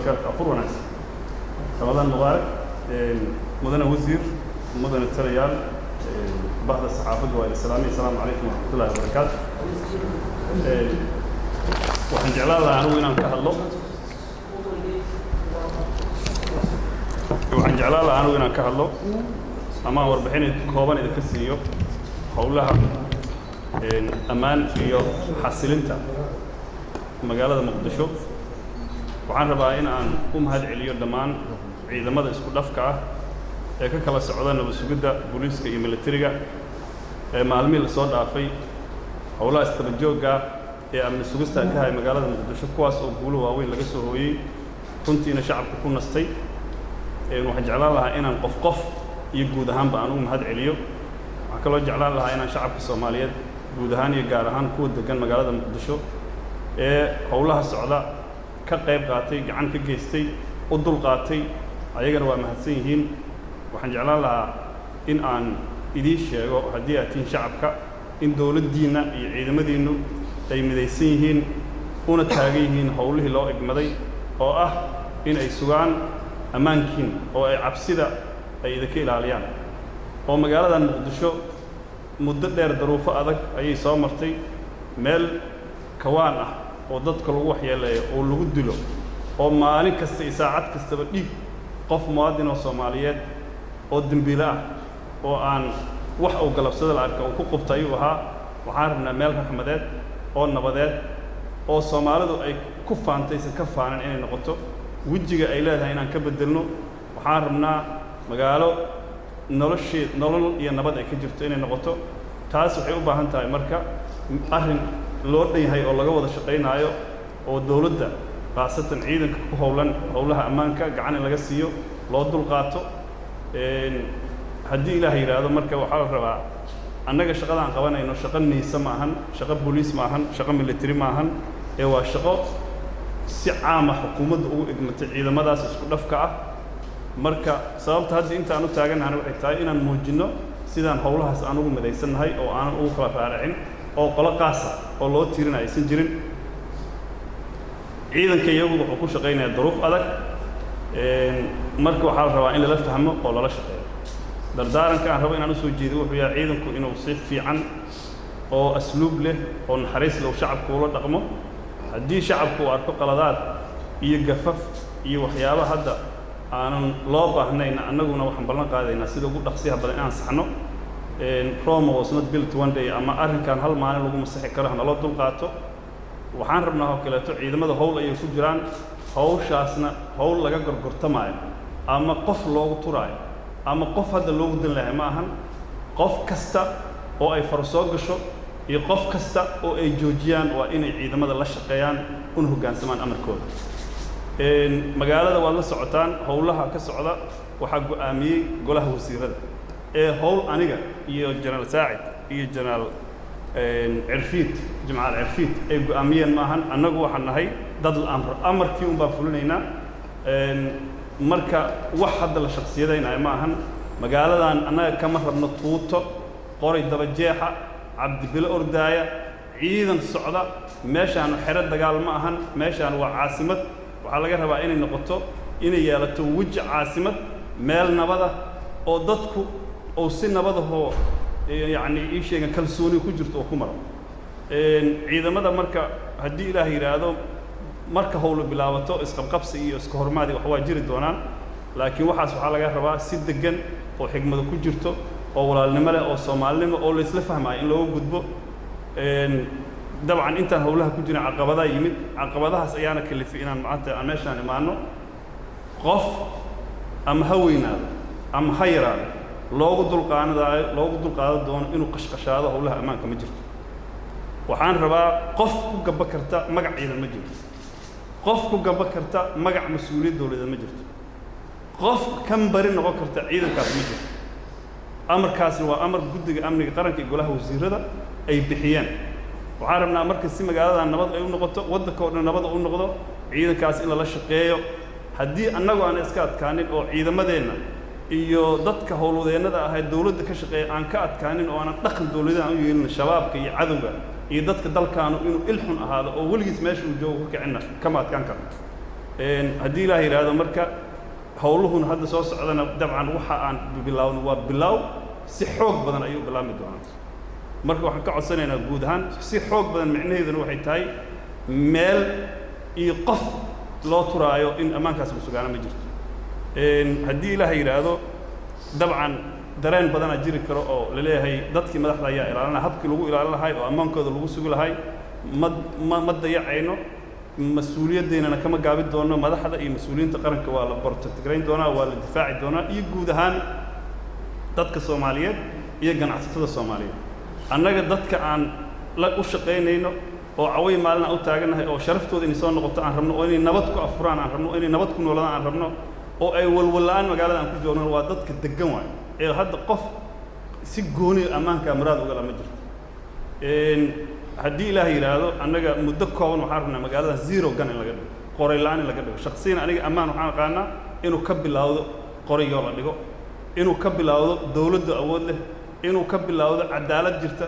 Barakaatu. Afur wanaagsan, Ramadaan mubaarak. Mudane wasiir, mudane taliyaal, bahda saxaafadda, waa idin salaamay. Asalaamu calaykum waraxmatullahi wabarakaatu. Waxaan jeclaan lahaa anigu inaan ka hadlo, waxaan jeclaan lahaa anigu inaan ka hadlo ama aan warbixin kooban idinka siiyo howlaha ammaan iyo xasilinta magaalada Muqdisho. Waxaan rabaa in aan u mahad celiyo dhammaan ciidamada isku dhafka ah ee ka kala socda nabad sugidda, booliiska iyo militariga ee maalmihii lasoo dhaafay howlaha isdaba joogga ee amni sugista ka haya magaalada Muqdisho, kuwaas oo guulo waaweyn laga soo hooyey, runtiina shacabka ku nastay. Waxaan jeclaan lahaa inaan qof qof iyo guud ahaanba aan ugu mahad celiyo. Waxaan kaloo jeclaan lahaa inaan shacabka Soomaaliyeed guud ahaan iyo gaar ahaan kuwa degan magaalada Muqdisho ee howlaha socda ka qayb qaatay, gacan ka geystay, u dul qaatay, ayagana waa mahadsan yihiin. Waxaan jeclaan lahaa in aan idiin sheego, haddii aad tihiin shacabka, in dowladdiinna iyo ciidamadiinnu ay midaysan yihiin una taagan yihiin howlihii loo igmaday, oo ah in ay sugaan ammaankiin oo ay cabsida ay idinka ilaaliyaan. Oo magaaladan Muqdisho muddo dheer daruufo adag ayay soo martay. Meel kawaan ah oo dadka lagu waxyeeleeyo oo lagu dilo oo maalin kasta iyo saacad kastaba dhiig qof muwaadin oo Soomaaliyeed oo dembiile ah oo aan wax uu galabsada la arka uu ku qubta ayuu ahaa. Waxaan rabnaa meel raxmadeed oo nabadeed oo Soomaalidu ay ku faantaysan ka faanan inay noqoto, wejiga ay leedahay inaan ka beddelno. Waxaan rabnaa magaalo nolosheed nolol iyo nabad ay ka jirto inay noqoto. Taas waxay u baahan tahay marka arrin loo dhan yahay oo laga wada shaqaynaayo, oo dowladda, khaasatan ciidanka ku howlan howlaha ammaanka, gacan in laga siiyo, loo dul qaato. Haddii Ilaah yidhaahdo, marka waxaa la rabaa annaga shaqada aan qabanayno shaqo niisa ma ahan, shaqo booliis ma ahan, shaqo military ma ahan, ee waa shaqo si caama xukuumadda ugu igmatay ciidamadaas isku dhafka ah. Marka sababta hadda inta aan u taaganahana waxay tahay inaan muujinno sidaan howlahaas aan ugu midaysannahay oo aanan ugu kala raaricin oo qolo qaasa oo loo tiirina aysan jirin. Ciidanka iyagu wuxuu ku shaqaynayaa duruuf adag. Marka waxaa la rabaa in lala fahmo oo lala shaqeeyo. Dardaaranka aan rabo inaan usoo jeediyo wuxuu yahay ciidanku inuu si fiican oo asluub leh oo naxariis leh uu shacabku ula dhaqmo. Haddii shacabku uu arko qaladaad iyo gafaf iyo waxyaaba hadda aanan loo baahnayn, annaguna waxaan ballan qaadaynaa sida ugu dhaqsiyaha badan inaan saxno. Rome was not built one day, ama arrinkan hal maalin lagu masaxi karo, hanaloo dul qaato. Waxaan rabnaa oo kaleeto ciidamada howl ayay ku jiraan. Hawshaasna howl laga gorgortamaayo ama qof loogu turaayo ama qof hadda loogu dan lahay ma ahan. Qof kasta oo ay faro soo gasho iyo qof kasta oo ay joojiyaan waa inay ciidamada la shaqeeyaan una hoggaansamaan amarkooda. Magaalada waad la socotaan, howlaha ka socda waxaa go'aamiyey golaha wasiirada, ee howl aniga iyo Jenaraal Saacid iyo Jenaraal Cirfiid, Jimcaal Cirfiid, ay go'aamiyeen ma ahan. Annagu waxaan nahay dad la amro, amarkii un baan fulinaynaa. Marka wax hadda la shaksiyadaynayo ma ahan. Magaaladan annaga kama rabno tuuto, qoray dabajeexa, Cabdibilo ordaaya, ciidan socda. Meeshaan xero dagaal ma ahan, meeshaan waa caasimad. Waxaa laga rabaa inay noqoto, inay yeelato weji caasimad, meel nabada oo dadku uu si nabadahoo, yacni ii sheegan, kalsooni ku jirto oo ku maro ciidamada. Marka haddii Ilaah yidhaahdo, marka howlu bilaabato, isqabqabsi iyo iska hormaadi wax waa jiri doonaan, laakiin waxaas waxaa laga rabaa si deggan oo xigmado ku jirto oo walaalnimo leh oo Soomaalinimo oo laysla fahmaayo in looga gudbo. Dabcan intaan howlaha ku jirin caqabadaa yimid, caqabadahaas ayaana kalifay inaan maanta aan meeshaan imaano. Qof ama ha weynaado ama ha yaraado loogu dulqaanadaayo, loogu dulqaadan doono inuu qashqashaado howlaha ammaanka ma jirto. Waxaan rabaa qof ku gabba karta magac ciidan ma jirto, qof ku gabba karta magac mas-uuliyad dowladeed ma jirto, qof kan bari noqon karta ciidankaas ma jirto. Amarkaasna waa amar Guddiga Amniga Qaranka iyo golaha wasiirada ay bixiyeen. Waxaan rabnaa marka si magaaladan nabad ay u noqoto, waddanka oo dhan nabad u noqdo, ciidankaas in lala shaqeeyo. Haddii annagu aan iska adkaanin oo ciidamadeenna iyo dadka howlwadeennada ahayd dowladda ka shaqeeya aan ka adkaanin oo aanan dhaqan dowladaha aan u yeelin, shabaabka iyo cadowga iyo dadka dalkaanu inuu ilxun ahaado oo weligiis meesha uu joogo ka kicinna kama adkaan karno. Haddii Ilaah yidhaahdo, marka howluhuna hadda soo socdana, dabcan waxa aan bilaawno waa bilaaw, si xoog badan ayuu bilaabmi doonaa. Marka waxaan ka codsanaynaa guud ahaan, si xoog badan micnaheeduna waxay tahay meel iyo qof loo turaayo in ammaankaas la sugaana ma jirto. Haddii Ilaah yidhaahdo, dabcan dareen badanaa jiri karo oo la leeyahay dadkii madaxda ayaa ilaalinaya. Habkii lagu ilaalin lahay oo ammaankooda lagu sugi lahay ma dayacayno, mas-uuliyaddeenana kama gaabin doono. Madaxda iyo mas-uuliyiinta qaranka waa la protect garayn doonaa, waa la difaaci doonaa, iyo guud ahaan dadka Soomaaliyeed iyo ganacsatada Soomaaliyeed. Annaga dadka aan la u shaqaynayno oo caway maalin aan u taagannahay oo sharaftooda inay soo noqoto aan rabno, oo inay nabad ku afuraan aan rabno, oo inay nabad ku nooladaan aan rabno, oo ay walwal-la'aan magaalada aan ku joogno, waa dadka deggan waay. Ee hadda qof si gooni ammaanka muraad ugala ma jirto. Haddii Ilaah yidhaahdo, annaga muddo kooban waxaan rabnaa magaalada zero gun in laga dhigo, qoray la'aan in laga dhigo. Shaksiyan aniga ammaan waxaan aqaanaa inuu ka bilaawdo qorayoo la dhigo, inuu ka bilaawdo dowladdu awood leh, inuu ka bilaawdo cadaalad jirta,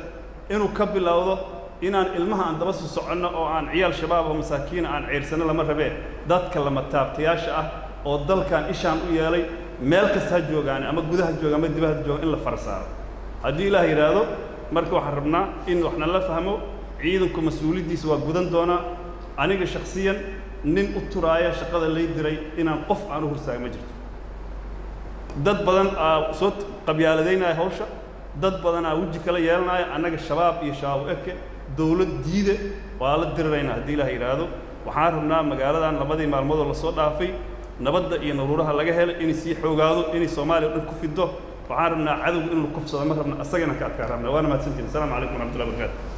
inuu ka bilaawdo inaan ilmaha aan daba sii soconno oo aan ciyaal Shabaab oo masaakiina aan ceyrsanno lama rabee, dadka lama taabtayaasha ah oo dalkan ishaan u yeelay, meel kasta ha joogaan, ama gudaha jooga ama dibadda jooga, in la fara saaro. Haddii Ilaah yidhaahdo, marka waxaan rabnaa in waxna la fahmo. Ciidanku mas-uuliyaddiisa waa gudan doonaa. Aniga shaksiyan nin u turaaya shaqada lay diray inaan qof aan u horstaaga ma jirto. Dad badan aa soo qabyaaladaynaya hawsha, dad badan aa weji kala yeelanaya. Annaga Shabaab iyo Shabaab eke dowlad diide waa la diriraynaa. Haddii Ilaah yidhaahdo, waxaan rabnaa magaaladan labadii maalmoodoo lasoo dhaafay nabadda iyo naruuraha laga helay inay sii xoogaado, inay Soomaaliya o dhan ku fido. Waxaan rabnaa cadowga in la kufsado ma rabna, asagana ka adkaan rabnaa. Waana mahadsantihin. Asalaamu calaykum waraxmatullahi wabarakatu.